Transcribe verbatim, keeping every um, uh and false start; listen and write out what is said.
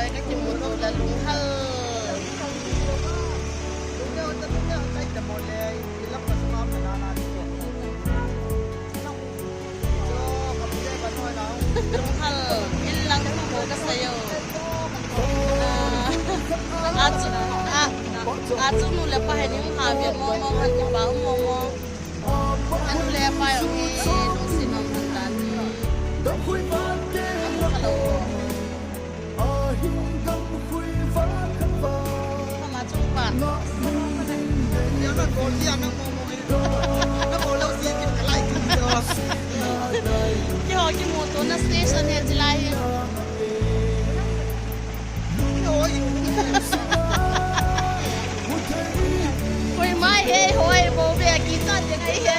Ka kimuto la lunghal. Lunghal, in lang thu ko ka sa yo. Ah, achu, ah, achu nu le pa hi ni hung ha ve mo mo, han ti pa mo mo. Anu le pa jong hi lungset um tan. Hello. Ama chung pa. Keiho kimuto na station hi chilai hi. Koima he hoi bo be kicha de ngai he.